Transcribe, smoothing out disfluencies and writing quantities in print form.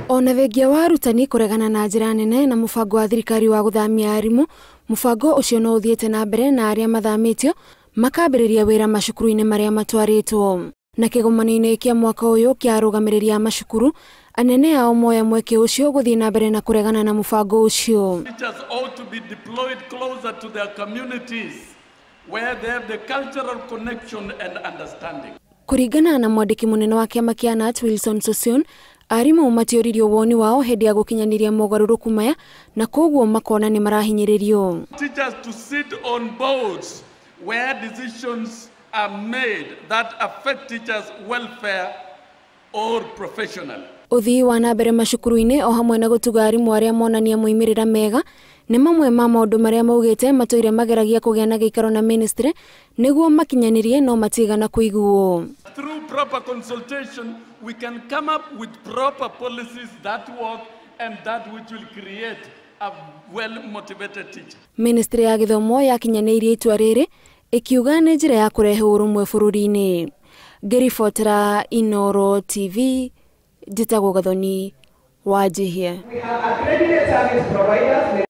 Ona thengia wa arutani kũregana na njĩra nene na mũbango wa thirikari wa gũthamia arimũ, mũbango ũcio no ũthiĩte na mbere na arĩa mathamĩtio makambĩrĩria wĩra macukuru-inĩ marĩa matwarĩtwo. Na kĩgomano-inĩ kĩa mwaka ũyũ kĩa arũgamĩrĩri a macukuru, anene ao moya mweke ũcio gũthiĩ na mbere na kũregana na mũbango ũcio. Teachers ought to be deployed closer to their communities where they have the cultural connection and understanding. Kũringana na mwandĩki mũnene wa kĩama kĩa KNUT Wilson Sossion, arimũ matioririo woni wao hĩndĩ ya gũkinyanĩria mogarũrũku maya na koguo makona nĩ marahinyĩrĩrio. Teachers to sit on boards where decisions are made that affect teachers' welfare or professionally. Ũthii wa na mbere macukuru-inĩ o hamwe na gũtuga arimũ arĩa monania moimĩrĩra mega nĩ mamwe ma maũndũ marĩa maugĩte matũire mageragia kũgĩa na gĩikaro na ministry nĩguo makinyanĩrie no matigana kũiguo. Through proper consultation, we can come up with proper policies that work and that which will create a well-motivated teacher. Ministry ya gĩthomo yakinyanĩirie itua rĩrĩ ĩkiuga nĩ njĩra ya kũrehe ũrũmwe bũrũri-inĩ. Ngĩribotera Inooro TV, njĩtagwo Gathoni Wanjihia. We have accredited service providers.